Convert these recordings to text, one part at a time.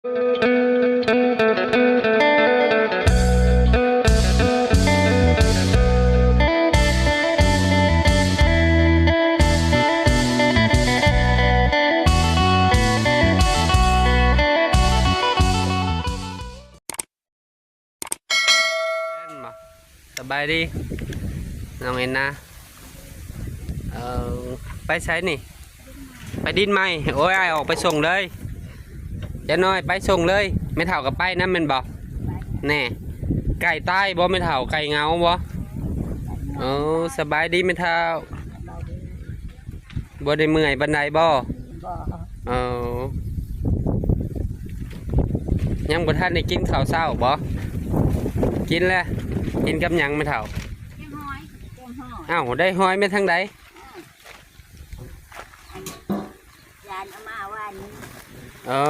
ສະບາຍດີ ນ້ອງແອນນາ. ເອີ ໄປໃສນີ້? ໄປດິນໃໝ່. ໂອ້ຍ ອ້າຍອອກໄປສົ່ງເລີຍ. ຈັກໜ້ອຍໄປສົ່ງເລີຍ. ແມ່ເຖົ້າກໍໄປນຳແມ່ນບໍ່? ແນ່ ໄກ່ຕາຍບໍ່ແມ່ເຖົ້າ? ໄກ່ເຫງົາບໍ່? ໂອ້ ສະບາຍດີແມ່ເຖົ້າ. ບໍ່ໄດ້ເມື່ອຍປານໃດບໍ່? ບໍ່. ເອີ ຍັງບໍ່ທັນໄດ້ກິນເຂົ້າເຊົ້າບໍ່? ກິນແລ້ວ. ກິນກັບຫຍັງແມ່ເຖົ້າ? ແກງຫອຍ ແກງຫອຍ. ອ້າວ ໄດ້ຫອຍມາທາງໃດ? ອືມ ອັນ ຢານເອົາມາວານນີ້. ເອີ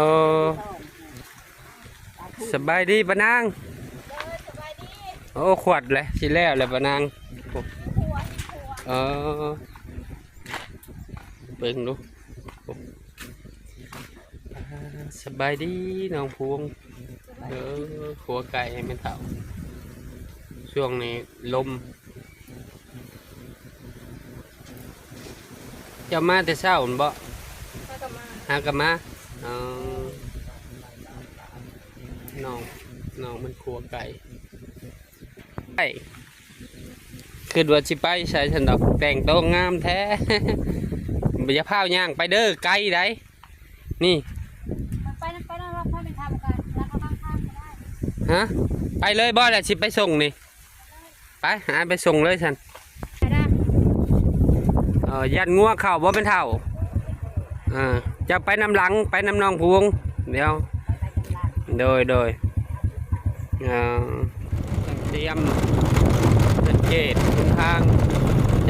ສະບາຍດີປ້ານາງ. ໂອ້ ຂວດແຫຼະ ຊິແລ້ວແຫຼະປ້ານາງ. ເອີ ເບິ່ງດູ. ອ່າ ສະບາຍດີນ້ອງພວງ. ເອີ ຂົ້ວໄກ່ໃຫ້ແມ່ເຖົ້າ. ຊ່ວງນີ້ລົມ. ເຈົ້າມາແຕ່ເຊົ້າຫັ້ນບໍ່? ຫາກໍມາ ຫາກໍມາ. ອໍ ນ້ອງ ນ້ອງມັນຂົ້ວໄກ່. ໄປ ຄິດວ່າຊິໄປໃສຊັ້ນດອກ ແຕ່ງໂຕງາມແທ້. ຢ່າພ້າວຍ່າງໄປເດີ ໄກໃດ໋. ນີ້ ໄປນຳ ໄປນຳ ໄປນຳ ໄປນຳ ໄປນຳ ໄປນຳ ຮະ ໄປເລີຍບໍ່ລະ ຊິໄປສົ່ງນີ້? ໄປ ອ້າຍໄປສົ່ງເລີຍຊັ້ນ. ໄປເດີ. ເອີ ຢ້ານງົວເຂົ້າບໍ່ແມ່ເຖົ້າ? ເອີ ເຈົ້າໄປນຳຫຼັງ ໄປນຳນ້ອງພວງ. ດຽວ ໂດຍ ໂດຍ. ເອີ ຕຽມສັງເກດຫົນທາງ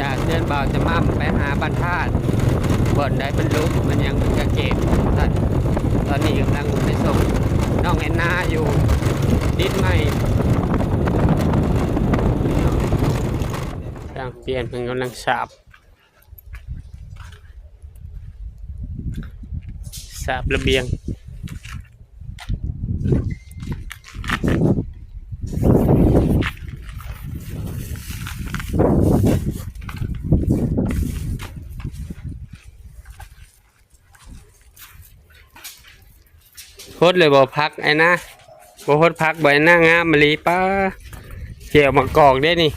ຈາກເຮືອນບ່າວຈະໝ່ຳໄປຫາບ້ານທາດ ບ່ອນໃດມັນຫຼຸບມັນຫຍັງ ມັນກະເກດຊັ້ນ. ຕອນນີ້ກຳລັງໄປສົ່ງນ້ອງແອນນາຢູ່ດິນໃໝ່. ທາງປ່ຽນເພິ່ນກຳລັງສາບ ສາບລະບຽງ. ຫົດເລີຍບໍ່ຜັກອ້າຍນາ? ບໍ່ຫົດຜັກບໍ່ອ້າຍນາ? ງາມອີ່ຫຼີ. ປ້າ ແຈ່ວໝາກກອກເດ້ນີ້.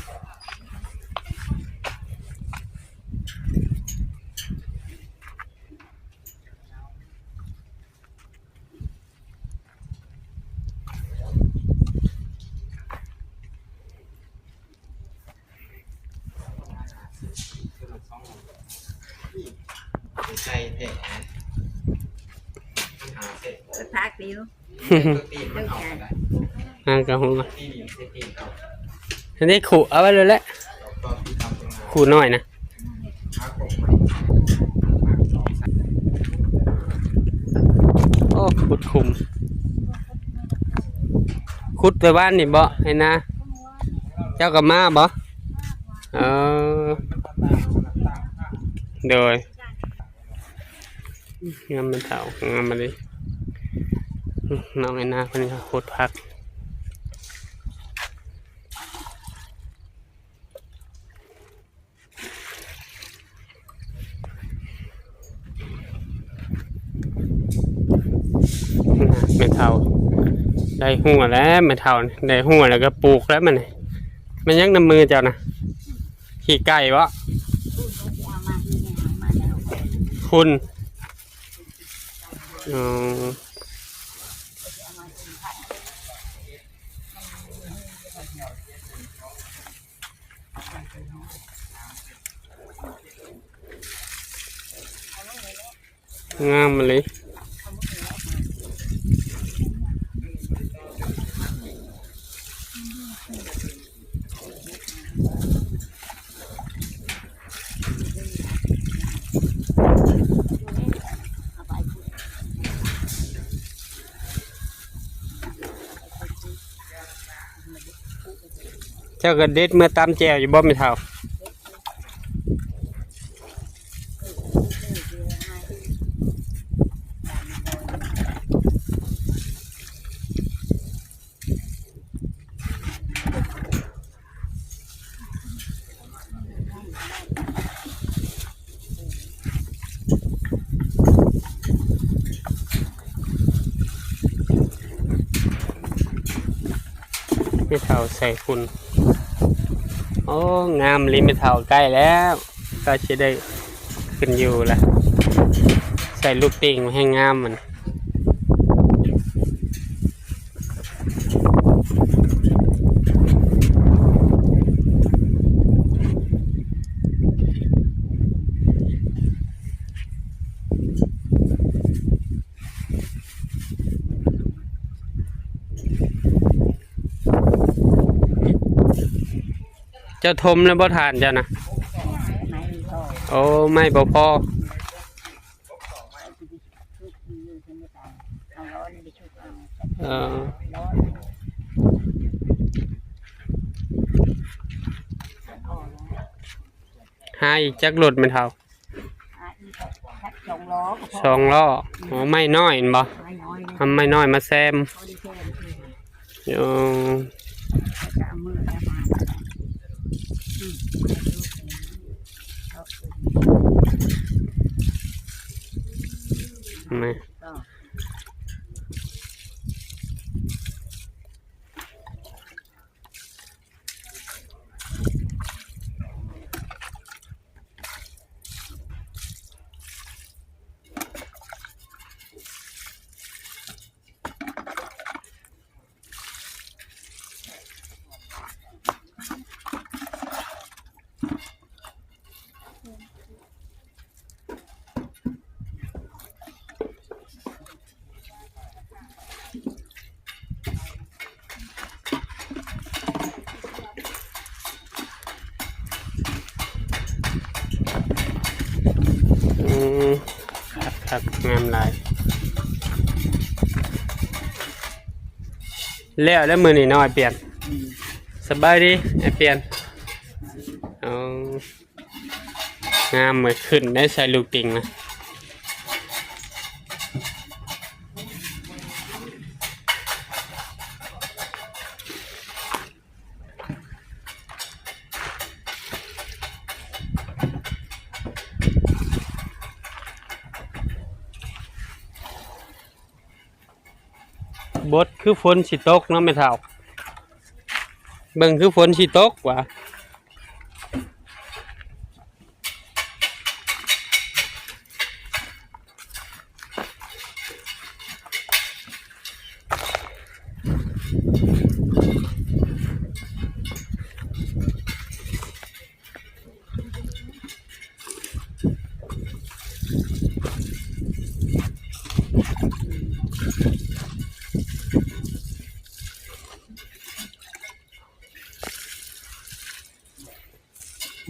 ໃສ່ແທ້ ມັນຫາເສດ ເອີ ພັກຢູ່ ເອີ ເອີ ຫາກະຫົວ ອັນນີ້ຂຸເອົາໄວ້ເລີຍແຫຼະ ຂຸນ້ອຍນະ. ໂອ້ ຂຸດຂຸມ ຂຸດໄປວານນີ້ບໍ່ ໄອ້ນາ? ເຈົ້າກໍມາບໍ່? ເອີ ໂດຍ ງາມແມ່ນເຖົ້າ ງາມມາເລີຍ. ນ້ອງໄອ້ນາເພິ່ນກໍຂຸດຜັກ. ແມ່ເຖົ້າໄດ້ຫົວແລ້ວ ແມ່ເຖົ້າໄດ້ຫົວແລ້ວກໍປູກແລ້ວມັນນີ້. ແມ່ນຫຍັງນຳມືເຈົ້ານະ? ຂີ້ໄກ່ບໍ? ຝຸ່ນ ອໍ. ງາມອີ່ຫຼີ. ເຈົ້າກໍເດັດເມືອຕຳແຈ່ວຢູ່ບໍ່ແມ່ເຖົ້າ? ເຖົ້າໃສ່ຝຸ່ນ. ໂອ້ ງາມອີ່ຫຼີແມ່ເຖົ້າ, ໃກ້ແລ້ວ ກໍຊິໄດ້ຂຶ້ນຢູ່ລະ. ໃສ່ລູກຕິ່ງແຮງງາມມັນ. ເຈົ້າຖົມແລ້ວບໍ່ ຖ່ານເຈົ້ານະ? ໄມ້ບໍ່ພໍ. ໂອ້ ໄມ້ບໍ່ພໍ. ເອີ ຫາອີກຈັກລົດແມ່ເຖົ້າ? ສອງລໍ້. ສອງລໍ້. ອໍ ໄມ້ນ້ອຍແມ່ນບໍ່? ໄມ້ນ້ອຍ. ເອົາໄມ້ນ້ອຍມາແຊມ. ໂອ້ ແມ່ ອືມ ຄັກໆ ງາມຫຼາຍ. ແລ້ວ ແລ້ວມື້ນີ້ເນາະ ອ້າຍປຽນ. ອືມ ສະບາຍດີອ້າຍປຽນ. ອໍ ງາມເໝີ ຂຶ້ນໄດ້ໃສ່ລູກຕິ່ງນະ. ບົດຄືຝົນຊິຕົກເນາະແມ່ເຖົ້າ, ເບິ່ງຄືຝົນຊິຕົກຫວາ.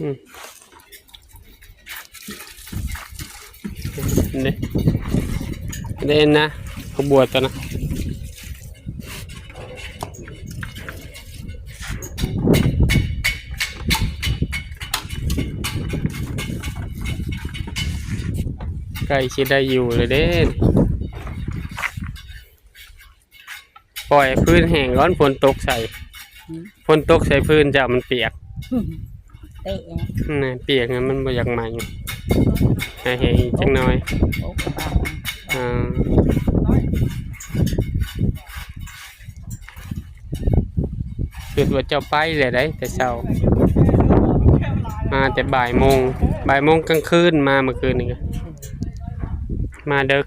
ອືມ ນີ້ ນີ້ນະ ເຂົາບວດຕອນນະ ໃກ້ຊິໄດ້ຢູ່ແລ້ວເດ້. ປ່ອຍໃຫ້ພື້ນແຫ້ງກ່ອນ ຝົນຕົກໃສ່ ອືມ ຝົນຕົກໃສ່ພື້ນເຈົ້າມັນປຽກ ເປະ ນັ້ນນະ ປຽກ ມັນບໍ່ຢາກໃໝ່ ໃຫ້ແຫ້ງອີກຈັກໜ້ອຍ ໂອ້ ກະບາດ ອ່າ ຄິດວ່າເຈົ້າໄປແລ້ວໃດ ແຕ່ເຊົ້າ ມາແຕ່ບ່າຍໂມງ ບ່າຍໂມງກາງຄືນ ມາມື້ຄືນນີ້ກະ ມາເດິກ.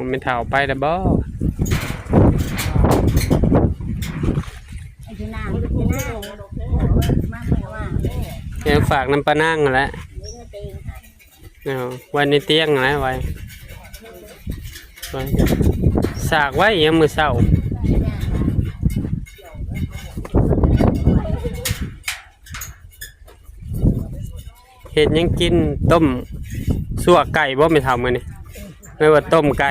ແມ່ເຖົ້າໄປແລ້ວບໍ່? ແມ່ຝາກນຳປ້ານາງຫັ້ນແຫຼະ ເອົາໄວ້ໃນຕຽງຫັ້ນແຫຼະ ໄວ້ ໄວ້ ສາກໄວ້ຍາມມື້ເຊົ້າ. ເຮັດຫຍັງກິນ? ຕົ້ມຊົ່ວໄກ່ບໍ່ແມ່ເຖົ້າມື້ນີ້? ຫຼືວ່າຕົ້ມໄກ່?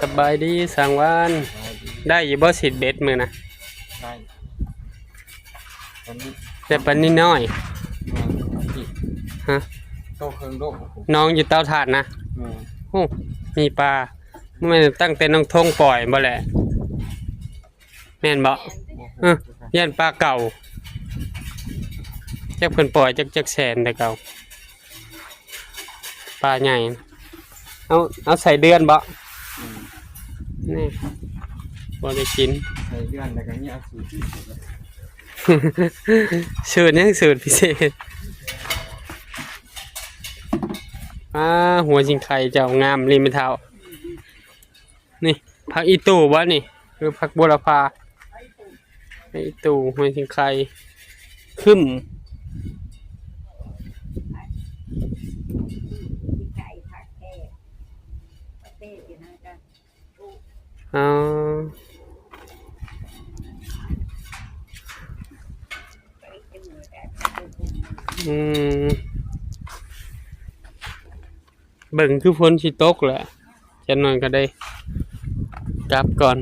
ສະບາຍດີຊ່າງຫວານ. ສະບາຍດີ. ໄດ້ຢູ່ບໍ່ ຊິດເບັດມື້ນະ? ໄດ້ ປານິດ ໄດ້ປານິດນ້ອຍ. ແມ່ນ ຮະ? ໂຕເຄິ່ງໂດ. ນ້ອງຢູ່ເຕົາຖ່ານນະ. ແມ່ນ. ໂອ້ ມີປາ. ແມ່ນຕັ້ງແຕ່ນ້ອງທົງປ່ອຍບໍ່ແຫຼະ? ແມ່ນບໍ່? ບໍ່ຮູ້. ເອີ ຢ້ານປາເກົ່າ. ຈັກເພິ່ນປ່ອຍຈັກ ຈັກແສນແຕ່ເກົ່າ. ປາໃຫຍ່. ເອົາ ເອົາໃສ່ເດືອນບໍ່? ອືມ. ນີ້ ບໍ່ໄດ້ກິນ. ໃສ່ເດືອນແລ້ວກໍມີອາຊີບພິເສດ. ສູດຫຍັງ? ສູດພິເສດ. ອາ ຫົວຊິງໄຄເຈົ້າງາມລີແມ່ເຖົ້າ. ນີ້ ຜັກອີ່ຕູ່ບໍ່ນີ້ ຫຼືຜັກບົວລະພາ? ຜັກອີ່ຕູ່ ຫົວຊິງໄຄ ຄຶ້ມ. ອໍ ອືມ. ເບິ່ງຄືຝົນຊິຕົກແຫຼະ, ຈັກໜ່ອຍກໍໄດ້ກັບກ່ອນ.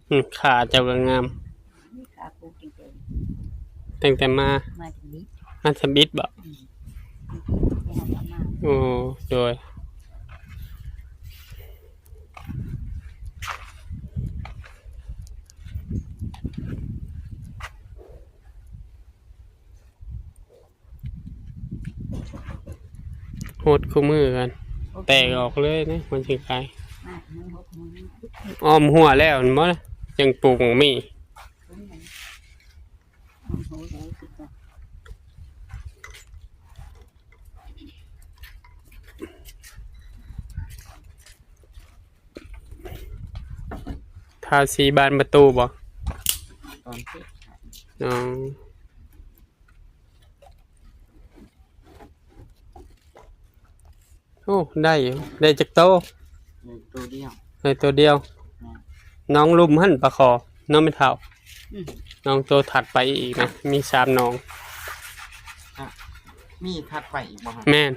ອືມ ຂາເຈົ້າກໍງາມ. ຂາປູກຕັ້ງແຕ່ ຕັ້ງແຕ່ມາ ມາທຳອິດ ມາທຳອິດບໍ? ອືມ ໂອ້ ໂດຍ. ຫົດຄູ່ມື້ກັນ ແຕກອອກເລີຍນະ ມັນຊິຂາຍ. ອ້ອມຫົວແລ້ວແມ່ນບໍ່? ຈັ່ງປູກໝາກມີ. ທາສີບານປະຕູບໍ? ຕອນເສດ. ອໍ. ໂອ້ ໄດ້ຢູ່ ໄດ້ຈັກໂຕ? ໄດ້ໂຕດຽວ. ໄດ້ໂຕດຽວ. ແມ່ນ. ນ້ອງລຸ່ມຫັ້ນປາຄໍ ນ້ອງແມ່ເຖົ້າ. ອືມ. ນ້ອງໂຕຖັດໄປອີກນະ ມີສາມນ້ອງ. ອະ ມີຖັດໄປອີກບໍ່? ແມ່ນ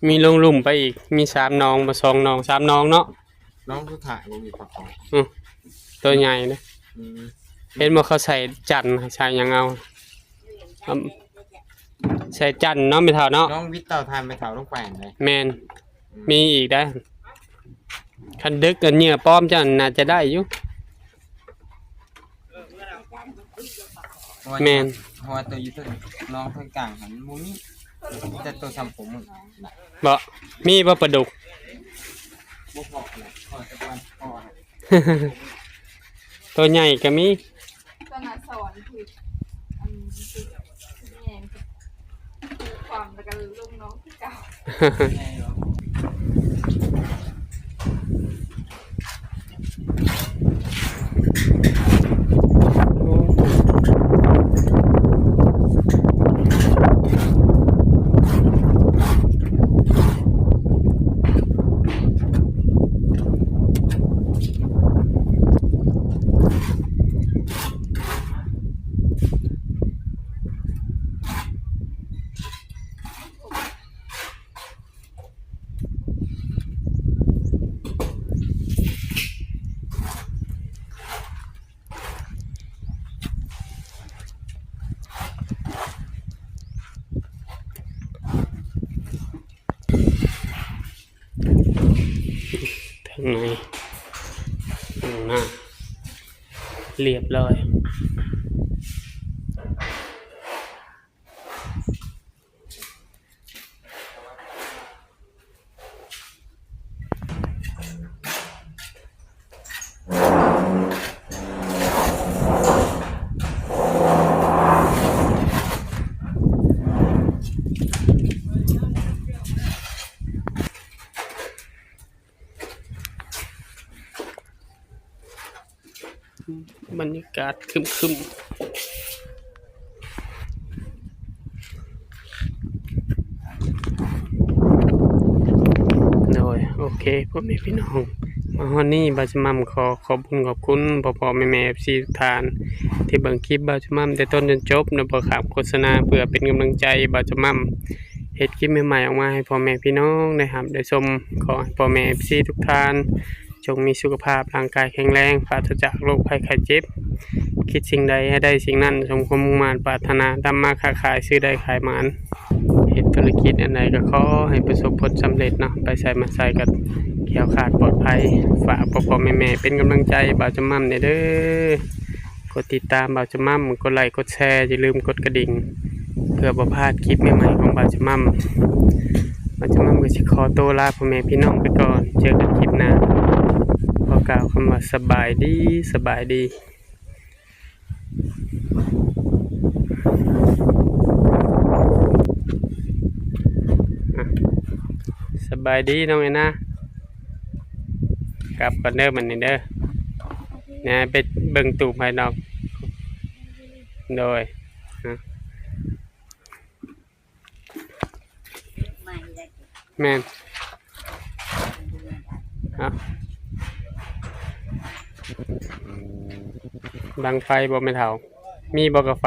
ມີລົງລຸ່ມໄປອີກ ມີສາມນ້ອງ ບໍ່ ສອງນ້ອງ ສາມນ້ອງເນາະ. ນ້ອງສຸດທ້າຍບໍ່ມີປາຄໍ. ອືມ ໂຕໃຫຍ່ເດ້. ອືມ. ເຫັນບໍ່ ເຂົາໃສ່ຈັນ ໃສ່ຫຍັງເອົາ ເອົາ ໃສ່ຈັນເນາະແມ່ເຖົ້າເນາະ. ນ້ອງວິດເຕົາຖ່ານແມ່ເຖົ້າລົງໄປຫັ້ນເດ້. ແມ່ນ. ອືມ. ມີອີກໄດ໋ ຄັນດຶກອັນເຫຍື່ອປອມເຈົ້ານັ້ນ ໜ້າຈະໄດ້ຢູ່. ເພາະວ່າ ແມ່ນ ເພາະວ່າໂຕຢູ່ເທິງ ນ້ອງເທິງກາງຫັ້ນບໍ່ມີ ມີແຕ່ໂຕຊ່ຳໂປ້ມືນະ. ບໍ່ ມີບໍ່ປາດຸກ? ບໍ່ພໍນະ ພໍແຕ່ປານພໍນະ. ໂຕໃຫຍ່ກໍມີ. ຕອນນະສອນຖືກ ອັນ ຖືກແຍງ ຖືກຄວາມ ແລ້ວກໍລົງນ້ອງຄືເກົ່າ. ທາງໃນ ທາງໜ້າ ລຽບຮ້ອຍ. ບັນຍາກາດຄຶ້ມໆ. ໂດຍ ໂອເຄ ພໍ່ແມ່ພີ່ນ້ອງ ມາຮອດນີ້ ບ່າວຈະໝ່ຳຂໍຂອບບຸນຂອບຄຸນພໍ່ໆແມ່ໆ ເອັຟຊີ ທຸກທ່ານ ທີ່ເບິ່ງຄລິບບ່າວຈະໝ່ຳແຕ່ຕົ້ນຈົນຈົບ ໂດຍບໍ່ຂ້າມໂຄສະນາ ເພື່ອເປັນກຳລັງໃຈໃຫ້ບ່າວຈະໝ່ຳເຮັດຄລິບໃໝ່ໆອອກມາໃຫ້ພໍ່ແມ່ພີ່ນ້ອງໄດ້ຮັບໄດ້ຊົມ. ຂໍໃຫ້ພໍ່ແມ່ ເອັຟຊີ ທຸກທ່ານ ຈົ່ງມີສຸຂະພາບຮ່າງກາຍແຂງແຮງ ປາສະຈາກໂລກໄພໄຂ້ເຈັບ. ຄິດສິ່ງໃດໃຫ້ໄດ້ສິ່ງນັ້ນ ສົມຄວາມມຸ່ງມາດປາດຖະໜາ, ທຳມາຄ້າຂາຍ ຊື້ໄດ້ຂາຍໝານ, ເຮັດທຸລະກິດອັນໃດກໍຂໍໃຫ້ປະສົບຜົນສຳເລັດເນາະ, ໄປໃສມາໃສກໍແຄ້ວຄາດປອດໄພ. ຝາກພໍ່ໆແມ່ໆເປັນກຳລັງໃຈບ່າວຈຳໝ່ຳແດ່ເດີ. ກົດຕິດຕາມບ່າວຈຳໝ່ຳ, ກົດໄລ ກົດແຊ, ຢ່າລືມກົດກະດິ່ງ ເພື່ອບໍ່ພາດຄລິບໃໝ່ໆຂອງບ່າວຈຳໝ່ຳ. ບ່າວຈຳໝ່ຳກໍຊິຂໍໂຕລາພໍ່ແມ່ພີ່ນ້ອງໄປກ່ອນ, ເຈີກັນຄລິບໜ້າ. ຂໍກ່າວຄຳວ່າສະບາຍດີ, ສະບາຍດີ. ອ່ະ ສະບາຍດີນ້ອງແອນນາ. ກັບກ່ອນເດີບັດນີ້ເດີ. ນະ ໄປເບິ່ງຕູ້ພາຍນອກ. ໂດຍ ນະ ແມ່ນ. ເອົາ ບັ້ງໄຟບໍ່ແມ່ເຖົ້າ? ມີບໍ່ກະໄຟ?